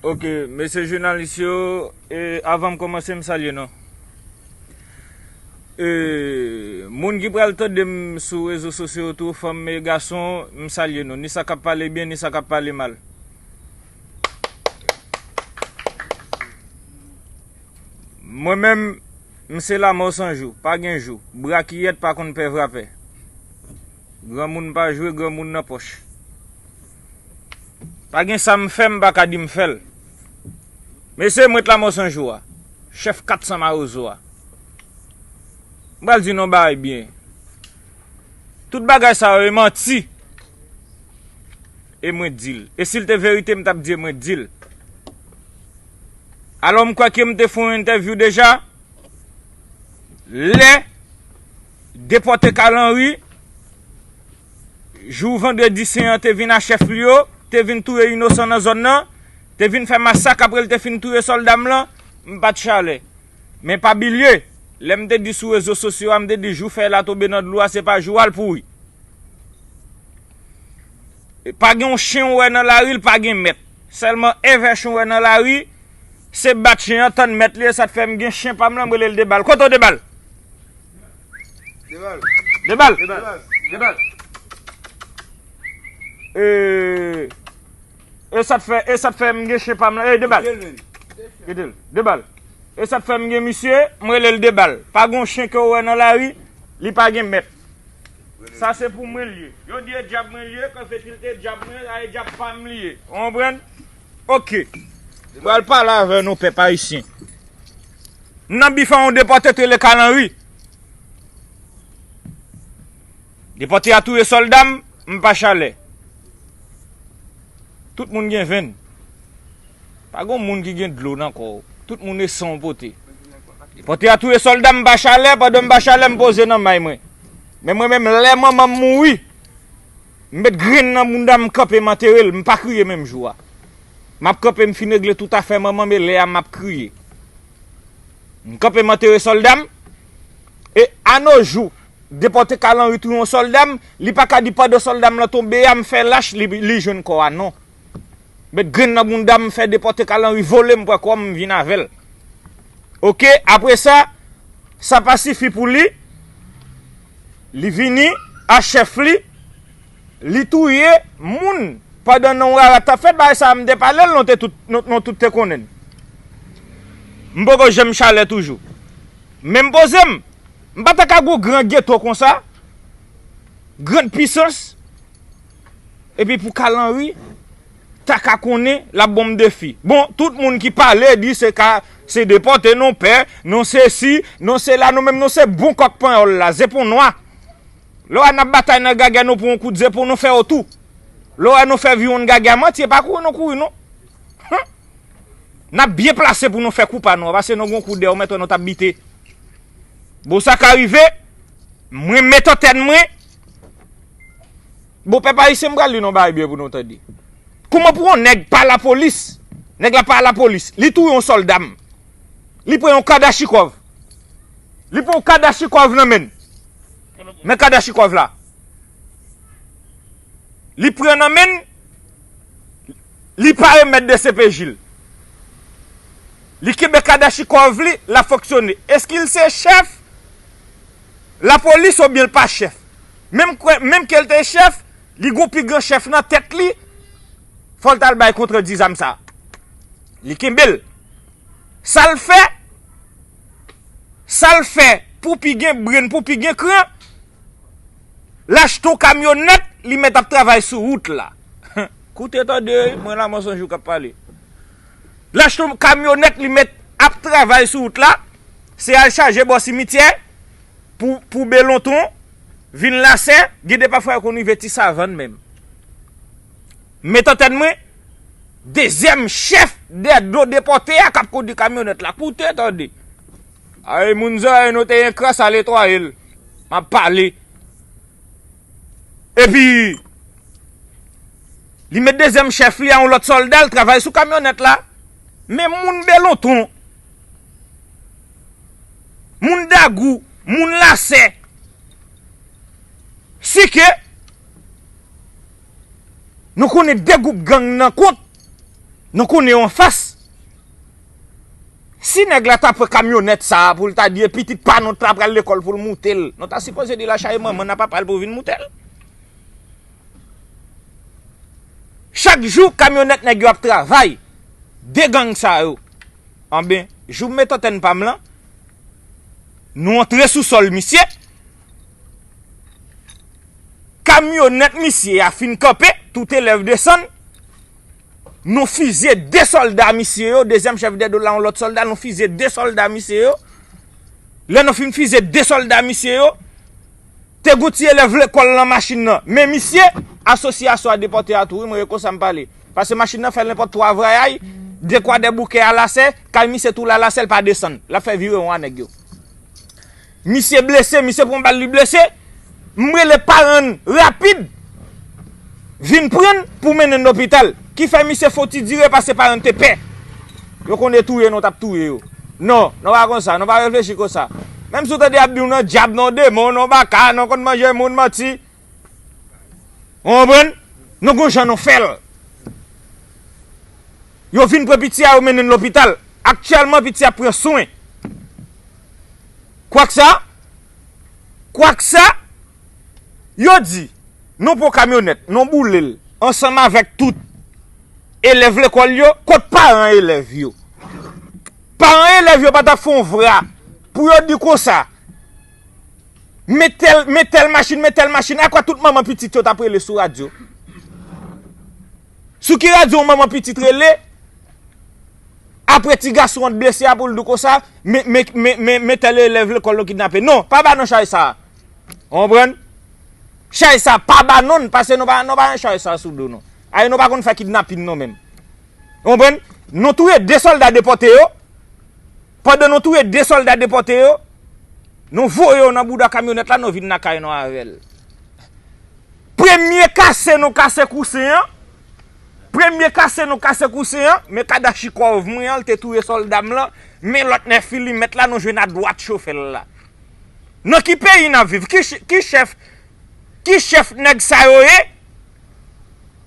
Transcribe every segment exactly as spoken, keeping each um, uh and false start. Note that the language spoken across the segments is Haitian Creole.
Ok, mesye jounalis yo, e, avan m kòmanse, m salye nou. E, moun ki pral tande m sou rezo sosyo yo tou, fanm e gason, m salye nou. Ni sa k ap pale byen, ni sa k ap pale mal. Mwen menm, m se Lanmò San Jou, pa gen jou. Brakiyèt pa konn pè vrapè. Granmoun pa jwe, granmoun nan pòch. Pa gen sa m fè, m pa ka di m fè l. Mesye, mwen t Lanmò San Jou a. Chèf kat san mawozo a. M pral di nou bagay byen. Tout bagay sa yo e manti. E mwen di l. E si l te verite, m t ap di e mwen di l. Alò, m kwè ke m te fè yon entèvyou deja. Lè depòte Carl Henry, jou vandredi sen an te vin a chèf li yo, te vin touye inosan nan zòn nan, te vin fè masak apre l te fin touye sòlda m lan, m pa t chalè. Men pa bilye, lè m te di sou rezo sosyo a, m te di jou fèy la tonbe nan dlo a, se pa jou a l pouri. E pa gen yon chen ou wè nan lari, l pa gen mèt. Sèlman evè chen ou wè nan lari, se bat chen an, tann mèt li, e sa t fè m gen chen pa m lan, m rele l Debal. Kote w Debal? Debal. Debal. Debal. Debal. E, e sa t fè, e sa t fè m gen chen pa m lan. E, Debal. Kite l, men. Kite l. Debal. E sa t fè m gen misye, m rele l Debal. Pa gen yon chen ke w wè nan lari, li pa gen mèt. Sa se pou mwen l ye. Yo di e djab mwen l ye, kanfeti l te djab mwen, a e djab pa m li ye. Ou konprann? Ok. Pral pale avè nou, pèp ayisyen. Nan bif a yon depòte t rele Carl Henry. Depòte a touye sòlda m, m pa chalè. Tout moun gen venn. Pa gen moun ki gen dlo nan kò w. Tout moun e san w pote. Depòte a touye sòlda m pa chalè, pandan m pa chalè, m poze nan may mwen. Men mwen menm, lè manman m mouri, m met grenn nan bounda m, m kanpe, m antere l, m pa kriye menm jou a. M ap kanpe, m fin regle tout afè manman m, e lè a m ap kriye. M kanpe, m antere sòlda m, e a no jou, depòte Carl Henry touye yon sòlda m, li pa ka di pandan sòlda m lan tonbe a, m fè lach, li, li jwenn kò a, non. Met grenn nan bounda m, fè depòte Carl Henry vole, m pran kò m, m vin avè l. Ok, apre sa, sa pa sifi pou li, li vini a chèf li, li touye moun pandan non Rara t ap fèt, bagay sa a m te pale l, nou te tout, nou, nou tout te konnen l. M poko janm chalè toujou. Men m poze m, m pa ta ka gwo gran geto konsa, grann pisans, epi pou Carl Henry ta ka konnen l ap ban m defi. Bon, tout moun ki pale di se ka, se depòte, non pè, non sesi, non sela, nou menm nou se bon kòk panyòl la, zepon nwa. Lè w wè n ap batay nan gagè, nou pran yon kout zepon, nou fè yo tou. Lè w wè nou fè viwonn gagè a manti, e pa kouri nou kouri non. Hum. N ap byen plase pou nou fè kou pa nou an, paske nou gen yon kou dèyè, ou mèt wè nou t ap bite. Bon, sa ka rive, mwen met antèn mwen. Bon, pèp ayisyen, m pral li nou bagay byen pou nou tande. Kouman pou yon nèg pa lapolis, nèg la pa lapolis, li touye yon sòlda m, li pran yon kadachikòv, li pran yon kadachikòv nan men l, nan kadachikòv la, li pran nan men l, li pa remèt D C P J l. Li kenbe kadachikòv li, l ap fonksyone. Èske l se chèf lapolis oubyen l pa chèf? Menm kwè, menm ke l te chèf, li gon pi gran chèf nan tèt li, fò l t al bay kontrandi zam sa. Li kenbe l. Sa l fè, sa l fè pou pi gen brenn, pou pi gen kran, l achte yon kamyonèt, li mèt ap travay sou wout la. Koute tande, wi, mwen la, mwen sonje w k ap pale. L achte yon kamyonèt, li mèt ap travay sou wout la, se al chaje bò simityè pou, pou Belonton, vin Lasè, gen de pafwa yo konn rive Ti Savann menm. Met antèn mwen, dezyèm chèf dèdo depòte a k ap kondui kamyonèt la. Koute tande. Ay, moun zòrèy nou te yon kras a netwaye l. M ap pale. Epi, li met dezyèm chèf li a yon lòt sòlda, l travay sou kamyonèt la. Men moun Belonton, moun Dagou, moun Lasè, Sike, nou konnen de gwoup gang nan kont, Nou konnen yo anfas. Si nèg la ta pran kamyonèt sa a pou l ta di e pitit pa nou t ap pral lekòl pou l moute l, nou ta sipoze di l a chache manman n a papa l pou vin moute l. Chak jou kamyonèt nèg yo ap travay, de gang sa yo. Anben, jou m met antèn pa m lan, nou antre sou sòl misye. Kamyonèt misye a fin kanpe, tout elèv desann. Nou fizye de sòlda misye yo, dezyèm chèf dèdwòl la, yon lòt sòlda, nou fizye de sòlda misye yo. Lè nou fin fizye de sòlda misye yo, te gon ti elèv lekòl nan machin nan. Men misye, asosyasyon a depòte a tou, wi, mwen e konsa m pale. Paske machin nan fè nenpòt twa vwayaj, de Kwadèboukè a Lasè, kay misye tou la Lasè, l pa desann. L ap fè virewon a nèg yo. Misye blese, misye pran bal, li blese. M rele paran n rapid vin pran n pou mennen n lopital. Ki fè misye fè yon ti dire paske paran n te pè. Yo konn e touye nou t ap touye yo. Non, nou pa konsa, nou pa reflechi konsa. Menm si w tande y ap di w nan dyab, nan demon, nan baka, nan konn manje moun, manti. Ou konprann? Nou gon jan nou fè l. Yo vin pran piti a, yo mennen l lopital. Aktyèlman, piti a ap pran swen. Kwaksa, kwaksa, yo di, nou pran kamyonèt, nou boule l, ansanm avèk tout elèv lekòl yo, kot paran elèv yo? Paran elèv yo pa t ap fè yon vra pou yo di konsa, men tèl, men tèl machin, men tèl machin. Akwè tout manman pitit yo t ap rele sou radyo? Sou ki radyo yon manman pitit rele? Apre ti gason an t blese a pou l di w konsa, men, men, men, men, men tèl elèv lekòl nou kidnape. Non, pa ba non chay sa a. Ou konprann? Chay sa a pa ba non, paske nou pa, nou pa nan chay sa a sou do nou. Ayi, nou pa konn fè kidnapin nou menm. Ou konprann? Nou touye de sòlda depòte yo. Pandan nou touye de sòlda depòte yo, nou voye yo nan bouda kamyonèt la, nou vin lakay nou avè l. Premye kase nou kase kousen an, premye kase nou kase kousen an, men Kadachikòv mwen an, l te touye sòlda m lan, men lòt nèf milimèt la, nou jwenn adwat chofè l la. Nan ki peyi n ap viv? Ki ch-, ki chèf, ki chèf nèg sa yo ye?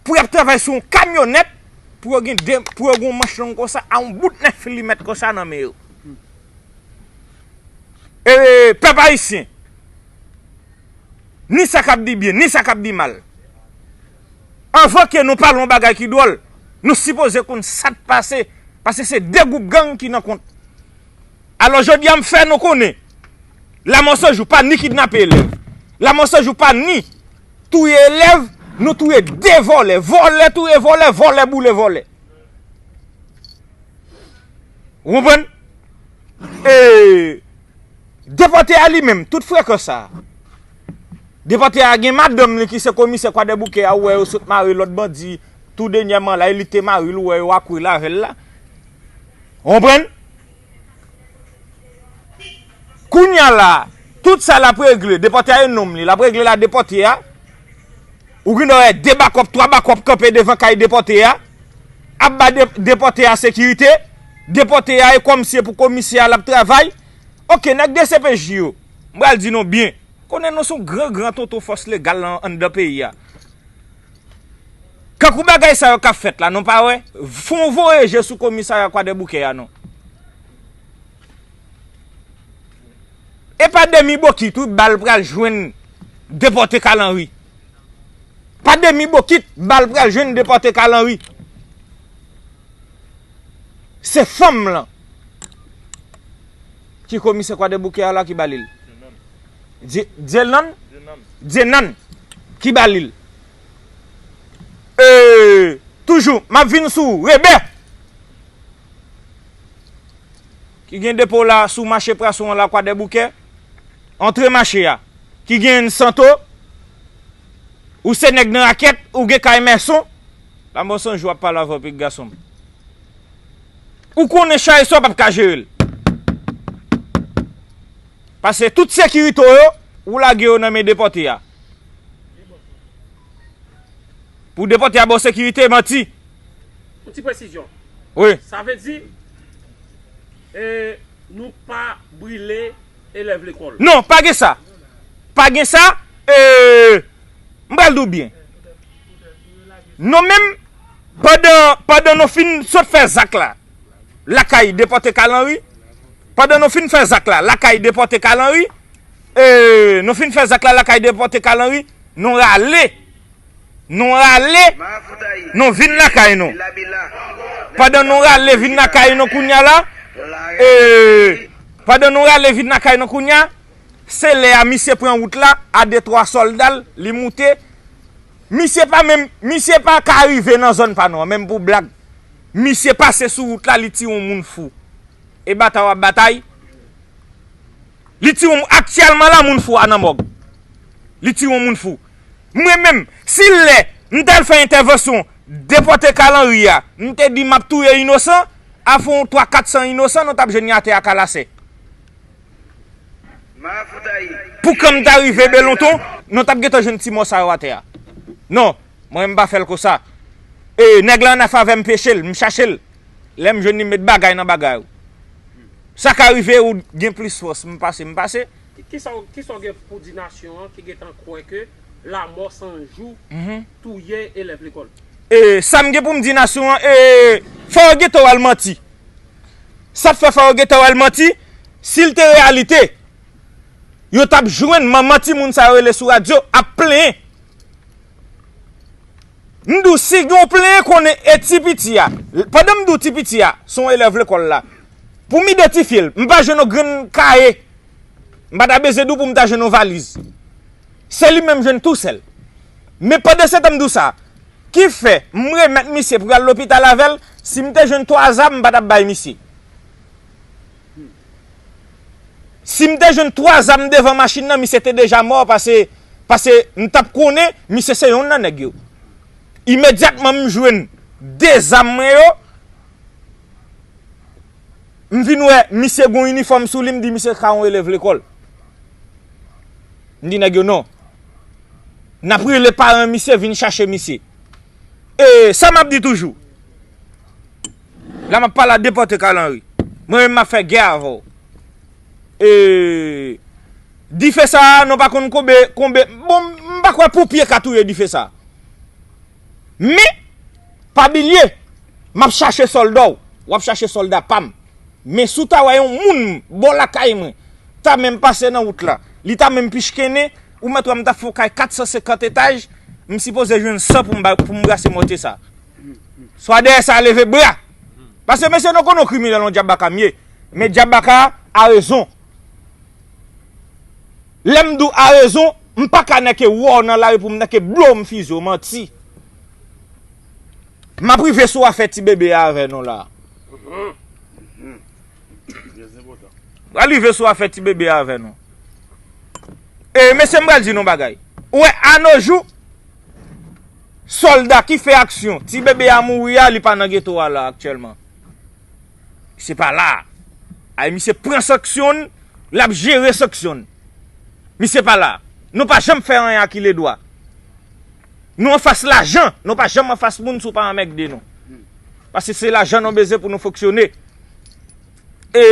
Pou y ap travay sou yon kamyonèt, pou yo gen de, pou yo gen yon manch long konsa, a yon bout nèf milimèt konsa nan men yo. E, pèp ayisyen, ni sa k ap di byen, ni sa k ap di mal. Anvan ke nou pale yon bagay ki dwòl, nou sipoze konn sa k pase, paske se de gwoup gang ki nan kont. Alò, jodi a, m fè nou konnen, Lamò San Jou pa ni kidnape elèv. Lamò San Jou pa ni touye elèv, nou touye de vòlè. Vòlè touye vòlè, vòlè boule vòlè. Ou konprann? E depòte a li menm, tout frekan sa a. Depòte a gen madanm li ki se komisè Kwadèboukè a, ou wè yo sot mare lòt bandi tou dènyèman la, e li te mari l, ou wè yo akouye l avè l la. Ou konprann? Kounye a la, tout sa l ap regle, depòte a e nonm li, l ap regle la depòte a. Ou gen dwa wè de bakòp, twa bakòp kanpe devan kay depòte a, ap ba de-, depòte a sekirite, depòte a e kòmsi e pou komisè a l ap travay. Oke, nèg D C P J yo, m pral di nou byen, konnen nou se yon gran, gran tonton fòs legal nan, anndan peyi a. Kankou bagay sa yo k ap fèt la, nou pa wè? Fon voye je sou komisarya Kwadèboukè a non. E pa demi bokit wi bal pral jwenn depòte Kalanri. Pa demi bokit bal pral jwenn depòte Kalanri. Se fanm lan ki komisè Kwadèboukè a la ki ba li l. Dye-, Dyenan? Dyenan ki ba li l. E, toujou, m ap vin sou Rebè. Ki gen depo la sou mache pwason an la Kwadèboukè. Antre mache a. Ki gen Santo. Ou se nèg nan rakèt, ou gen kay mèson. Lamò San Jou ap pale avè w, pitit gason m. Ou konnen chay sa w p ap ka jere l. Paske tout sekirite w yo, ou lage yo nan men depòte a. Pou depòte a ba w sekirite, manti. Yon ti presizyon. Wi. Sa vle di, e, nou pa brile elèv lekòl. Non, pa gen sa. Pa gen sa, e, m pral di w byen. Nou menm, Pandan, pandan nou fin sot fè zak la, lakay depòte Kalanri, pandan nou fin fè zak la, lakay depòte Kalanri, e, nou fin fè zak la, lakay depòte Kalanri, nou rale, nou rale, nou vin lakay nou. Pandan nou rale vin lakay nou kounya la, e, pandan nou rale vin lakay nou kounya, se lè a misye pran wout la, a de twa sòlda l, li moute, Misye pa menm, misye pa ka rive nan zòn pa nou an, menm pou blag. Misye pase sou wout la, li tire yon moun fou. E batay w ap batay. Li tire yon, aktyèlman la, moun fou a nan mòg. Li tire yon moun fou. Mwen menm, si lè m t al fè entèvansyon depòte Kalanri a, m te di m ap touye inosan, a fè yon twa kat san inosan, nou t ap jwenn yo atè a kalasè. Pou kan m ta rive Belonton, nou t ap gentan jwenn ti mò sa yo atè a. Non, mwen m pa fè l konsa. E nèg la annafè avè m peche l, m chache l. Lè m jwenn li, m met bagay nan bagay ou. Sa ka rive ou gen plis fòs, m pase, m pase. Ki, kisa w, kisa w gen pou di nasyon an ki gentan kwè ke Lamò San Jou touye elèv lekòl? E sa m gen pou m di nasyon an, e fò yo gentan w al manti. Sa k fè fò yo gentan w al manti, si l te reyalite, yo t ap jwenn manman timoun sa yo rele sou radyo ap plenyen. M di w, si gen yon plenyen konnen e ti piti a, pandan m di w ti piti a, se yon elèv lekòl la, pou m idantifye l, m pa jwenn yon grenn kaye, m pa ta bezwen di w pou m ta jwenn yon valiz. Se li menm jwenn tousèl. Men pandan se tan m di w sa, ki fè m remèt misye pou y al lopital avè l, si m te jwenn twa zam, m pa t ap bay misye. Si m te jwenn twa zam devan machin nan, misye te deja mò, pase, pase m t ap konnen misye se yonn nan nèg yo. Imedyatman m jwenn de zam mwen yo, m vin wè misye gon inifòm sou li, m di misye ka yon elèv lekòl. M di nèg yo non. N ap rele paran misye vin chache misye. E sa m ap di toujou. La m ap pale a depòte Kalanri. Mwen menm m ap fè gè avè w. E dife sa a, nou pa konn konbe, konbe, bon, m pa kwè pou pye ka touye dife sa a. Men, pa bliye, m ap chache sòlda w, w ap chache sòlda pa m. Men si w ta wè yon moun bò lakay mwen, ta menm pase nan wout la, li ta menm pichkennen, ou mèt wè m t ap fè yon kay kat san senkant etaj, m sipoze jwenn san pou m ba, pou m brase mòtye sa. Swa dèyè sa leve bra. Pase mesye nou konnen yon kriminèl yon djab baka m ye. Men djab baka a rezon. Lè m di w a rezon, m pa ka nèke wè w nan lari pou m nèke blow m fize w, manti. M ap rive sou afè ti bebe a avè nou la. M pral rive sou afè ti bebe a avè nou. E, mesye, m pral di nou bagay. Ou wè, anojou, sòlda ki fè aksyon, ti bebe a mouri a, li pa nan geto a la aktyèlman. Misye pa la. Ay, misye pran sanksyon l, l ap jere sanksyon l. Misye pa la. Nou pa janm fè anyen a ki ledwa. Nou anfas lajan, nou pa janm anfas moun si w pa anmègde nou. Paske se lajan nou bezwen pou nou fonksyone. E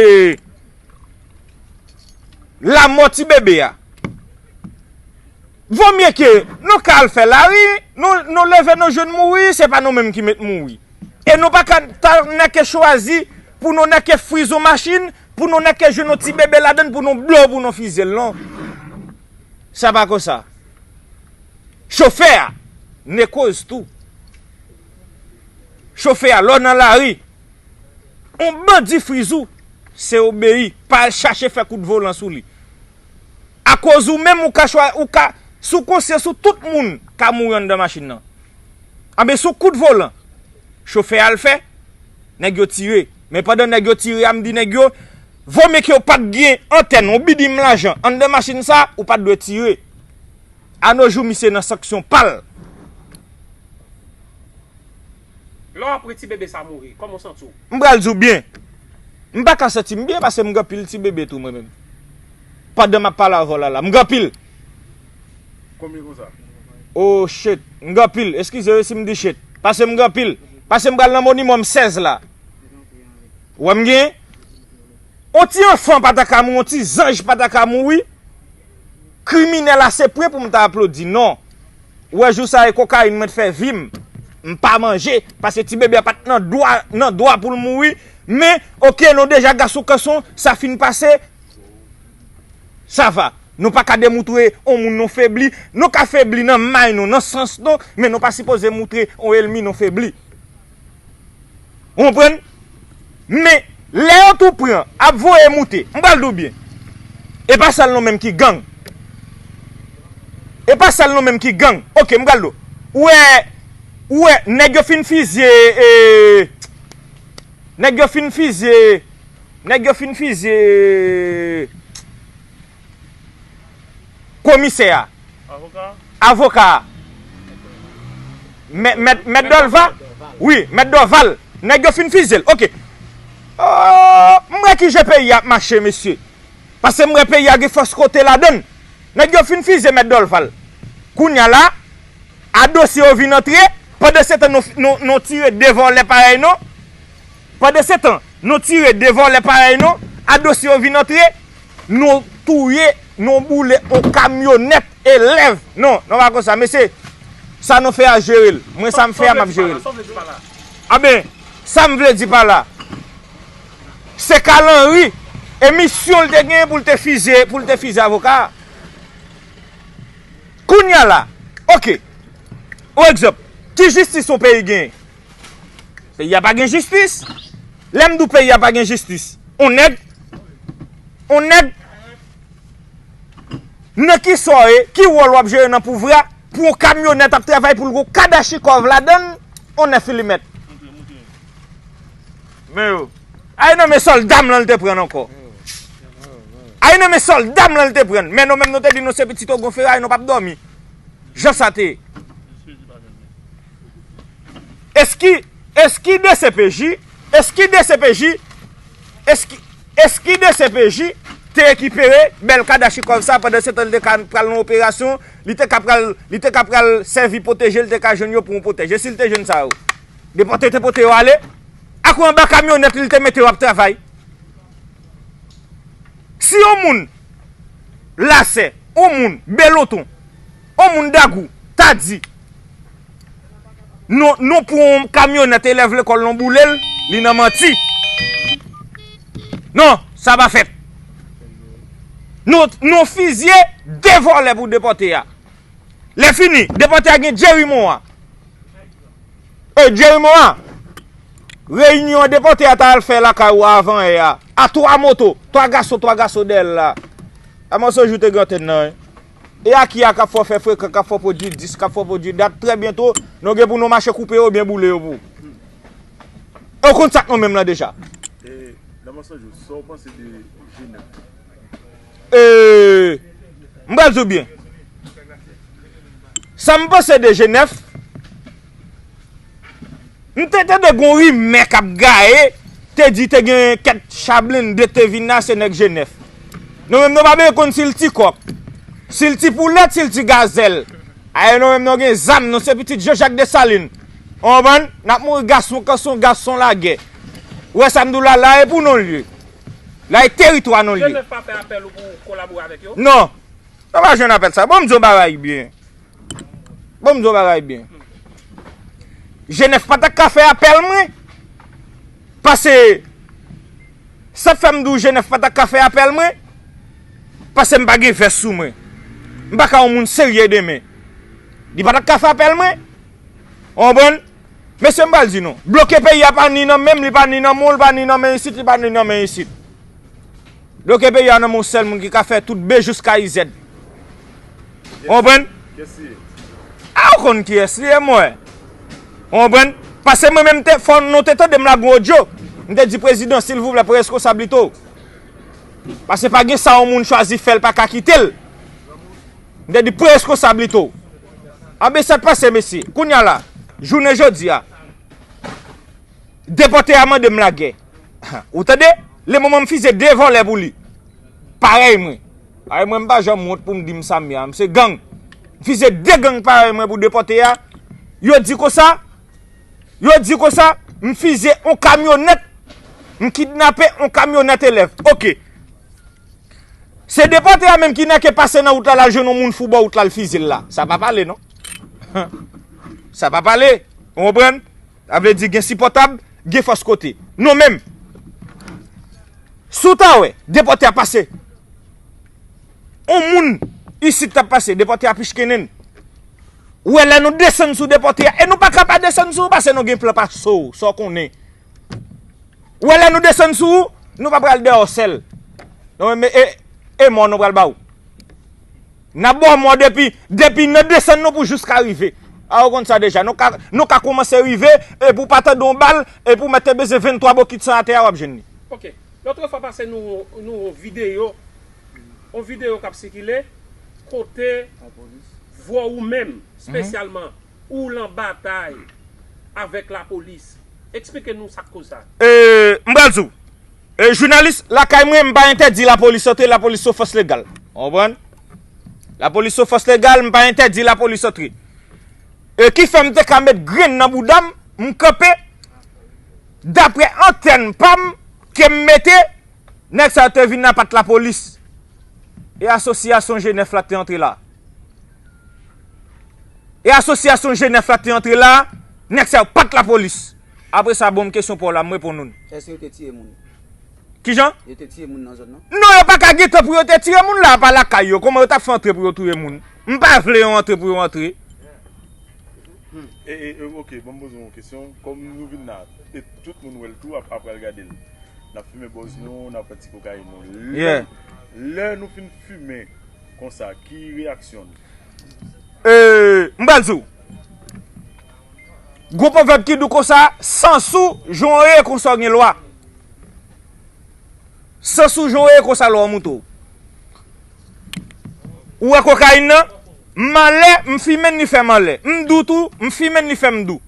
lamò ti bebe a. Vomye ke nou ka al fè lari, nou, nou leve nou jwenn mouri, se pa nou menm ki met mouri. E nou pa ka ta nèke chwazi pou nou nèke friz yon machin, pou nou nèke jwenn yon ti bebe ladann, pou nou blow, pou nou fize l, non. Sa pa konsa. Chofè a, ne koz tou. Chofè a, lè w nan lari, yon bandi friz ou, se obeyi, pa al chache fè kout volan sou li. Akoz ou menm, ou ka chwa, ou ka, sou konsyans ou, tout moun ka mouri anndan machin nan. Anben, sou kout volan, chofè a l fè, nèg yo tire. Men pandan nèg yo tire a, m di nèg yo, vomye ke w pa t gen antèn, yon bidim lajan, anndan machin sa, ou pa t dwe tire. Anojou, misye nan sanksyon pa l. Lè w aprann ti bebe sa mouri, kòman w santi w? M pral di w byen. M pa ka santi m byen paske m gen anpil ti bebe tou mwen menm. Pandan m ap pale avè w la la, m gen anpil. Konbyen konsa? Oh shit, m gen anpil. Eskize wi si m di shit. Paske m gen anpil. Paske m pral nan moniman m sèz la. Ou wè m gen? On ti anfan pa ta ka mouri, on ti zanj pa ta ka mouri. Kriminèl ase pre pou m ta aplodi, non. Ou wè jou sa e kokayin mwen t fè vi m. M pa manje, paske ti bebe a pa t nan dwa, nan dwa pou l mouri. Men, oke, nou deja gason kanson, sa fin pase. Sa va. Nou pa ka demoutre on moun nou febli. Nou ka febli nan may nou, nan sans nou, men nou pa sipoze moutre on elmi nou febli. Ou konprann? Men, lè yo tou pran, ap voye moute, m pral di w byen. E pa sèl nou menm ki gang. E pa sèl nou menm ki gang. Oke, m pral di w. Ou wè, ou wè, nèg yo fin fizye, e, nèg yo fin fizye, nèg yo fin fizye komisè a. Avoka? Avoka a. Mèt, mèt, mèt Dòlva? Wi, mèt Dòval. Nèg yo fin fizye l. Oke. Oh, m wè ki jan peyi a ap mache, mesye. Paske m wè peyi a gen fòs kote ladan l. Nèg yo fin fizye mèt Dòlval. Kounye a la, a dosye yo vin antre, pandan se tan nou, nou, nou tire de vòlè parèy nou. Pandan se tan, nou tire de vòlè parèy nou, a dosye yo vin antre, nou touye, nou boule on kamyonèt elèv. Non, non pa konsa, mesye. Sa nou fè a jere l. Mwen sa m fè a, m ap jere l. Anben, sa m vle di pa la. Se Carl Henry, e misyon l te genyen pou l te fizye, pou l te fizye avoka a. Kounye a la, oke. Yon egzanp, ki jistis yon peyi genyen? Peyi a pa gen jistis. Lè m di w peyi a pa gen jistis, on nèg, on nèg, nan ki sa w ye, ki wòl w ap jere nan pouvwa, pou yon kamyonèt ap travay pou l gon kadachikòv ladan l, on nèg filimèt. Men yo. Ay nan men sòlda m lan l te pran ankò. Ay nan men sòlda m lan l te pran. Men nou menm nou te di nou se pitit Ogon Feray, nou p ap dòmi. Jan sa te ye. Eski, eski D C P J, eski D C P J, eski, eski D C P J te rekipere bèl kadachikòv sa pandan se tan l te ka pral nan operasyon, li te ka pral, li te ka pral sèvi pwoteje, li te ka jwenn yo pou yon pwotèj. E si l te jwenn sa yo? Depòte te pote yo ale? Akoz anba kamyonèt li te mete yo ap travay? Si yon moun Lasè, yon moun Beloton, yon moun Dagou, ta di, nou, nou pran yon kamyonèt elèv lekòl nou boule l, li nan manti. Non, sa pa fèt. Nou, nou fizye de vòlè pou depòte a. Lè fini, depòte a gen Jerry Morin. E Jerry Morin, reyinyon depòte a ta al fè lakay ou avan yè a, a twa moto, twa gason, twa gason dèyè l la. A Manso Jou te gen antèn nan, wi. E a ki a k ap fè w fè frekan, k ap fè w pwodui dis, k ap fè w pwodui dat, trè byento, nou gen pou nou mache koupe yo oubyen boule yo pou ou. E w konn sa k nou menm lan deja. E, nan Manso Jou, sa w panse de Jenèf? E, m pral di w byen. Sa m panse de Jenèf, m te tande gon rimè k ap gaye, te di te gen kèk cha blende te vin la, se nèg Jenèf. Nou menm nou pa bezwen konn si l ti kòk, si l ti poulèt, si l ti gazèl. Aye nou menm nou gen zam, nou se pitit Jean Jacques Dessalines. Ou konprann? N ap mouri gason kanson, gason lagè. Ou wè sa m di w la, la e pou nou l ye. La e teritwa nou l ye. Jenèf pa fè apèl ou pou w kolabore avèk yo? Non. Nou pa jwenn apèl sa. Bon, m di w bagay byen. Bon, m di w bagay byen. Jenèf pa t ap ka fè apèl mwen. Pase, sa k fè m di w Jenèf pa t ap ka fè apèl mwen, pase m pa gen vès sou mwen. M pa ka yon moun serye demen. Li pa t ap ka fè apèl mwen. Ou konprann? Mesye, m pral di nou, bloke peyi a pa ni nan men m, li pa ni nan men w, li pa ni nan men isit, li pa ni nan men isit. Bloke peyi a nan men yon sèl moun ki ka fè tout B jouska Z. Ou konprann? Kiyès li ye? A, ou konn kiyès li ye, mwen. Ou konprann? Pase mwen menm, te, fò nou te tande m lage yon odyo. M te di prezidan, silvouplè, pran reskonsablite w. Pase pa gen sa yon moun chwazi fè, l pa ka kite l. M te di, pran reskonsablite w. Anben sa k pase, mesye. Kounye a la, jounen jodi a, depòte a mande m lagè. Ou tande? Lemoman m fizye de vòlè pou li. Parèy mwen. Parèy mwen, m pa janm wont pou m di m sa m ye a. M se gang. M fizye de gang parèy mwen pou depòte a. Yo di konsa, yo di konsa, m fizye on kamyonèt, m kidnape on kamyonèt elèv. Oke. Se depòte a menm ki nèke pase nan wout la, l al jwenn yon moun fou bò wout la, l fizye l la. Sa pa pale, non. Sa pa pale. Ou konprann? Sa vle di gen sipòtab, gen fòs kote. Nou menm, si w ta wè depòte a pase, yon moun isit t ap pase, depòte a pichkennen n. Ou wè lè nou desann sou depòte a, e nou pa ka pa desann sou ou, paske nou gen plan pa sou ou, sa w konnen. Ou wè lè nou desann sou ou, nou pa pral dèyè w sèl. Non, men e, e mò nou pral ba ou. N ap ba w mò depi, depi nan desann nou pou jiska rive. A, ou konn sa deja. Nou ka, nou ka kòmanse rive, epi w pa tande yon bal, epi w mèt te beze venntwa bokit san atè a, w ap jwenn li. Ok. Lòt fwa pase nou, nou yon videyo, yon videyo k ap sikile, kote vwa ou menm, espesyalman, ou lan batay avèk lapolis. Eksplike nou sa k koz sa. E, m pral di w. E, jounalis, lakay mwen, m pa entèdi lapolis antre, lapolis se fòs legal. Ou konprann? Lapolis se fòs legal, m pa entèdi lapolis antre. E ki fè m te ka met grenn nan bouda m, m kanpe, daprè antèn pa m, ke m mete, nèg sa yo te vin nan pat lapolis. E asosyasyon G nèf la te antre la. E asosyasyon G nèf la te antre la, nèg sa yo pat lapolis. Apre sa, bon, kesyon pa w la, m reponn ou. Èske yo te tiye moun? Kijan? Yo te tiye moun nan zòn nan? Non, yo pa ka gentan pou yo te tiye moun la, pa lakay yo. Kòman yo t ap fè antre pou yo touye moun? M pa vle yo antre pou yo antre. E, e, e, ok, ban m poze w yon kesyon. Kòm nou vin la, e tout moun wè l tou, ap, ap pral gade l. N ap fimen bòz nou, n ap pran ti kokayin nou. Lè, Yeah. lè nou fin fimen konsa, ki reyaksyon nou? E, m pral di w. Gwo pwovèb ki di w konsa, san sou, jan w ye konsa w gen lwa. San sou, jan w ye konsa lwa w moute w. Ou wè kokayin nan? M anlè, m fimen li fè m anlè. M dou tou, m fimen li fè m dou.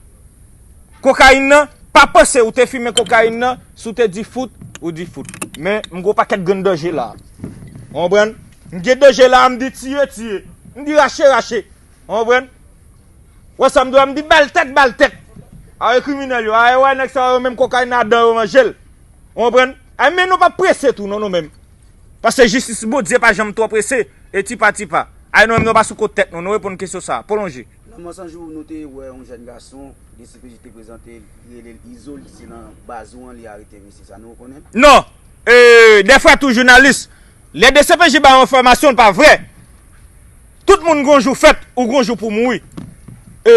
Kokayin nan, pa panse ou te fimen kokayin nan, si w te di fout, ou di fout. Men, m gen yon pakèt grenn danje la. Ou konprann? M gen danje la, m di tiye, tiye. M di rache, rache. Ou konprann? Wè sa m di w, m di bal tèt, bal tèt. A, e kriminèl yo, a, e wè nèg sa yo menm kokayin nan adan yo manje l. Ou konprann? A, men nou pa prese tou, non, nou menm. Paske jistis Bondye pa janm twò prese, e tipa, tipa. A, nou menm nou pa sou kot tèt nou, nou reponn kesyon sa a. Pwolonje. Nan Mòsanjou, nou te wè yon jèn gason, D C P J te prezante, li rele l Izo, li se nan baz ou an, li arete misye, sa nou konnen? Non! E, dèfwa tou jounalis, lè D C P J ba yon enfòmasyon, l pa vrè. Tout moun gon jou fèt, ou gon jou pou mouri. E,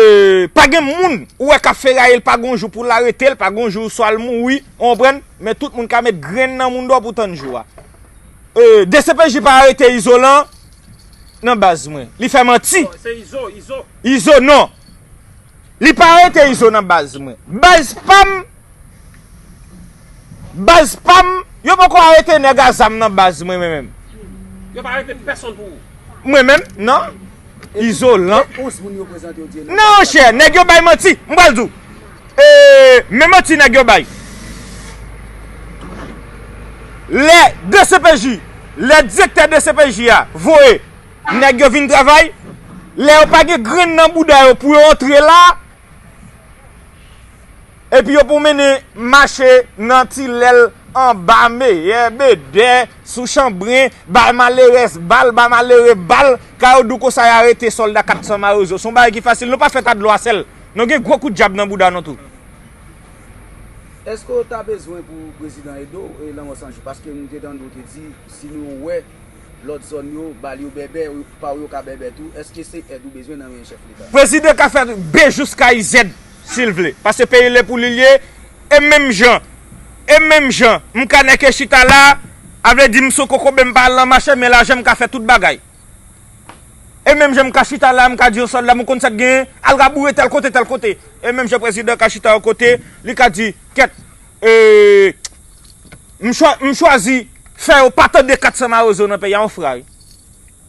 pa gen moun ou wè k ap feraye l, pa gon jou pou l arete l, pa gon jou swa l mouri, ou konprann? Men tout moun ka met grenn nan moun dò pou tann jou a. E, D C P J pa arete Izolan nan baz mwen. Li fè manti. Se Izo, Izo. Izo non. Li pa arete Izo nan baz mwen. Baz pa m, baz pa m, yo poko arete nèg a zam nan baz mwen, mwen menm. Yo pa arete pèsonn pou ou. Mwen menm, non. Izolan. E onz moun yo prezante yo di yo nan Non, chè, nèg yo bay manti. M pral di w. E, men manti nèg yo bay. Lè D C P J, lè direktè D C P J a voye nèg yo vin travay, lè yo pa gen grenn nan bouda yo pou yo antre la, epi yo pou mennen mache nan Tilèl, anba Meyè, Bedè, sou Chanbren, bay malerèz bal, bay malere bal, ka yo di w konsa y arete sòlda kat san Mawozo. Se yon bagay ki fasil, nou pa fèt a dlo a sèl. Nou gen gwo kout dyab nan bouda nou tou. Èske w ta bezwen pou prezidan ede w, e, nan Mòsanjou? Paske nou te tande w te di, si nou wè lòt zòn yo, bal yo bèbè, pa w yo ka bèbè tou. Èske se èd ou bezwen nan men chèf leta? Prezidan ka fè B jiska Z, si l vle. Paske peyi l e pou li l ye, e menm jan, e menm jan, m ka nèke chita la, a vle di m sou kokobe m pa al nan mache, men lajan m ka fè tout bagay. E menm jan m ka chita la, m ka di yon sòlda, m konn sa k genyen, al raboure tèl kote, tèl kote. E menm jan prezidan ka chita yon kote, li ka di, kèt, e, m chwa-, m chwazi fè yo pa tande kat san Mawozo nan peyi a, yon fra, wi.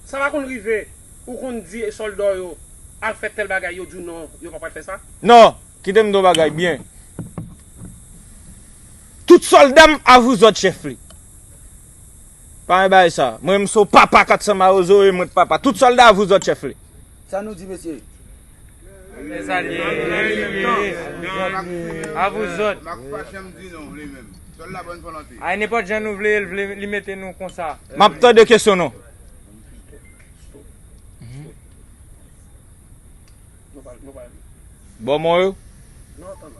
Sa pa konn rive, ou konn di sòlda w yo, al fè tèl bagay, yo di w non, yo pa pral fè sa? Non, kite m di w bagay byen. Tout sòlda m a vouzòt chèf li. Pa gen bagay sa. Mwen, m se papa kat san Mawozo e mwen papa. Tout sòlda a vouzòt chèf li. Sa nou di, mesye? Mezanmi, a vouzòt. Mak pa janm di non, li menm. Sòlda bòn volonte. Ay, nenpòt jan nou vle, l vle, li mete nou konsa. M ap tande kesyon nou. Bò mò yo. Non, tonton.